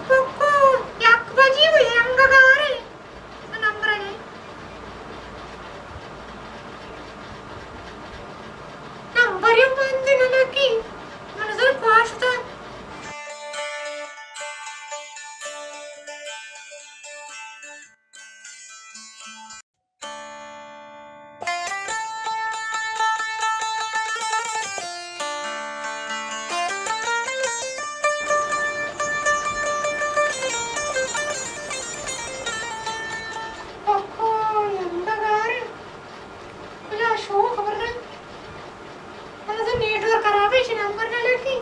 پکو، یک بجی و انگہ گارے۔ نمبر نے۔ نمبر یو بند نہ لگی۔ من زر پاش تا۔ پکو، انگہ گار۔ کجا شو خبر نہ۔ ہمے تو نیٹ ورک خراب ہے، چی نمبر نہ لگی۔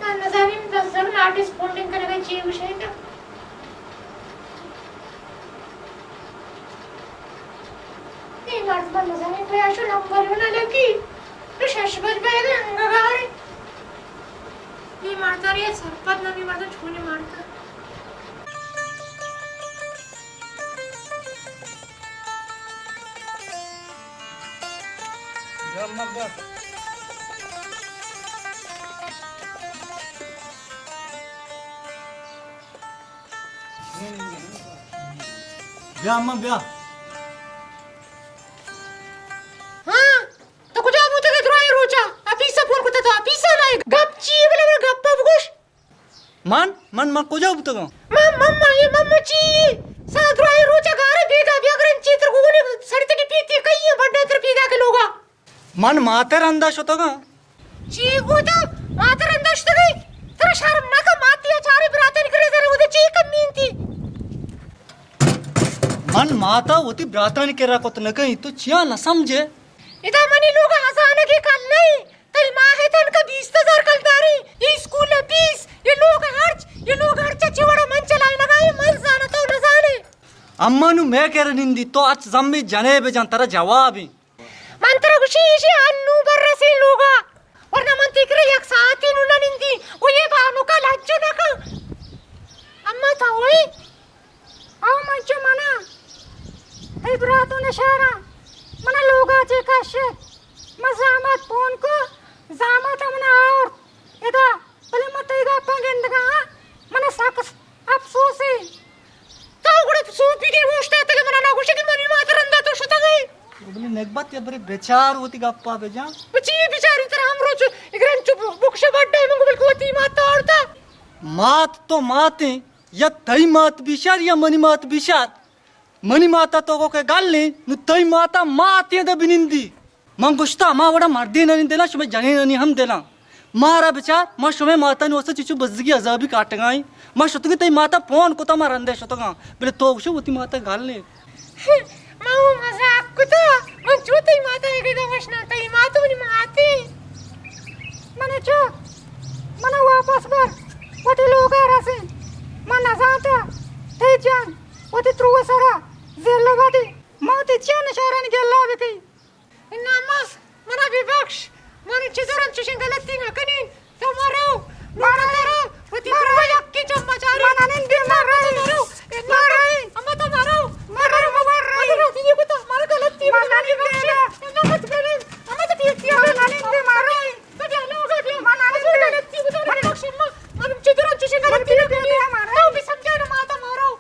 من نزانیں بس زر ناٹ رسپونڈنگ کنگا چی گوشے تا۔ اے مرد من نزانیں پیا شو نمبر نہ لگی۔ تو شش بج بے انگہ گارے۔ اے مرد ارے سرپد نہ، اے مرد چونیں مرد۔ بیا اماں، بیا۔ ہاں، تو کجا بوتگ ئے دراہیں روچا؟ آفیس ءَ فون کتہ تو آفیس ءَ نہ ئے؟ گپ چی ئے بلے، بلے گپ ءَ بگوش۔ من؟ من، من کجا بوتگاں؟ من، من، من، اے من، من چی؟ ساعت دراہیں روچا گارے بیگا بیا گرن چی تر گونے سڑتگی پیتی کئی ئے بڈا تر پیدا کے لوگا۔ من مات ءِ رندا شتگاں۔ چی گوتا؟ مات ءِ رندا شتگے؟ ترا شرم نہ کا؟ ماتی ءَ چارے براتانی کرے زرے، اودے چی کمی انتی؟ من مات ءَ وتی براتانی کرا کت نہ کئیں، تو چیا نہ سمجھے؟ ادا منی لوگ ءَ ہزانگے کل نہ ایں۔ تئی ماہ ءِ تنکا بیست ہزار کلداریں، اے اسکول ءِ فیس، اے لوگ ءِ ہرچ، اے لوگ ءِ ہرچ ءَ چہ وڑا من چلائینگا ایں، من زاناں تو نہ زانے۔ اما نوں مئے کرا نندی، تو ہرچ زمے جنے بجن، ترا جواب ایں۔ من ترا گوشی ایشی انوں بررسیں لوگا، ورنہ من تئی کرا یک ساعتے نوں نہ نندی، و اے بانکا لج نہ کن۔ اما تو ہوئی؟ او من چو منا، تئی براتون اشارا منا لوگا چے کشت۔ من زامات فون کو، زامات منا آورت ادا، بلے من تئی گپاں گندگا آں، منا سک افسوسے۔ تو گڑا سوپی دے اوشتاتگے، منا نہ گوشے کہ منی مات رندا تو شتگے۔ بلے نگبت یا برے بچار وتی گپا بجان۔ بچی بچاری ترا ہم روچ اگرن چو بکش بڈے من گو بلکہ وتی مات آورتا۔ مات تو ماتیں، یا تئی مات بیشار یا منی مات بیشار۔ منی ماتا تو گو کہ گل ایں، نو تئی ماتا ماتیں دے بنندی۔ من گوشتا، ہما وڑا مردینانی دلاں، شمئے جنینانی ہم دلاں۔ مارا بچار، ما شمئے ماتانی واسطہ چچو بزگی عذابی کاٹگائیں۔ ما شتگیں تئی ماتا فون کتا، ما رندے شتگاں۔ بلے تو گوشے وتی ماتا گل ایں۔ من وَ مزاک کتا، من چو تئی ماتا اگہ دا وشنا، تئی مات منی ماتے۔ من چو، من واپس بر، وتی لوگا رسین۔ من نزانتا، تئی جان، وتی ترو سرا، زیلو بدی، ما وتی چین شہرانی گلا بکی۔ اناں مس، منا بہ بخش، من چہ زرم چشیں غلطی نہ کنین۔ تو مرو، مرو۔ مرو، وتی مرو۔ یکی چم مچاری۔ من نندی مرو۔ مرو۔ مرو۔ اما تو مرو۔ مرو، مرو۔ مرو، تیجی کو تو، مرو غلطی من بنا نندی بخش۔ مرو۔ اناں مت کرین۔ اما تو پیتی من نندی مرو۔ تو بیا لوگ بیا۔ من نندی۔ غلطی کو تو بخش اما۔ من چہ زرم چشیں غلطی نہ کنین۔ تو بھی سمجھا نہ ماتا مرو۔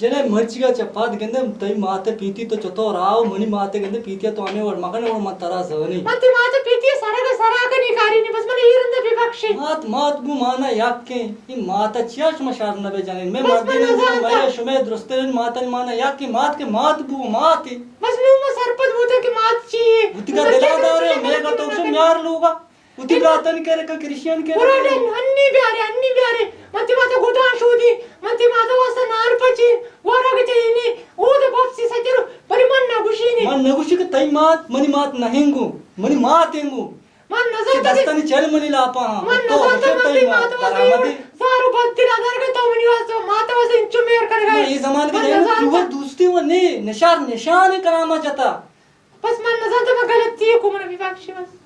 جنئے مرچیگا چہ پد گندے تئی مات ءِ پیتی تو چتور آؤ، منی مات ءِ گندے پیتی ءَ تو ہمے وڑ مکن، وڑ من ترا زانی۔ من تئی مات ءِ پیتی ءِ سرگ ءَ سرا کنی کاری نی، بس من اے رند ءَ بہ بخشے۔ مات، مات بو مانا یکیں، اے مات ءَ چیا شما شر نہ بہ جنین؟ مئے بس مردین من نزانتا۔ مئے شمئے درستین ماتانی مانا یکیں، مات کہ مات بو، مات ای۔ بس نوں من سرپد بوتاں کہ مات چی یے۔ وتی کا دلا دارے، مئے کا تو شم یار لوگا۔ وتی براتانی کرا کہ کرشیانی کرا۔ برا ڈن، انی بیارے، انی بیارے۔ من تئی مات ءَ گدان شودی، من تئی مات ءِ واسطہ نان پچی، گوارا کہ چینی، اود بپسی سجر، پری من نہ گوشینی۔ من نہ گوشی کہ تئی مات، منی مات نہ انگو، منی مات انگو۔ من نزانتا کہ دستانی چل منی لاپا ہاں۔ من تو نزانتا گوشے من تئی تئی مات۔ مات ءِ واسطہ درآمدی۔ زارو بد دل ادر کہ تو منی واسطہ، مات ءِ واسطہ انچو مہر کرگا۔ من اے زمانگ ءَ من نزانتا۔ تو دوستی و نے، نشار نشان کراما جتا۔ بس من نزانتا من غلطی کو، من بہ بخشی بس۔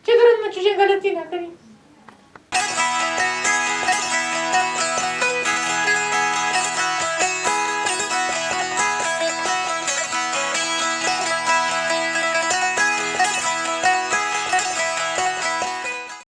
چہ درد من چوشیں غلطی نہ کنی۔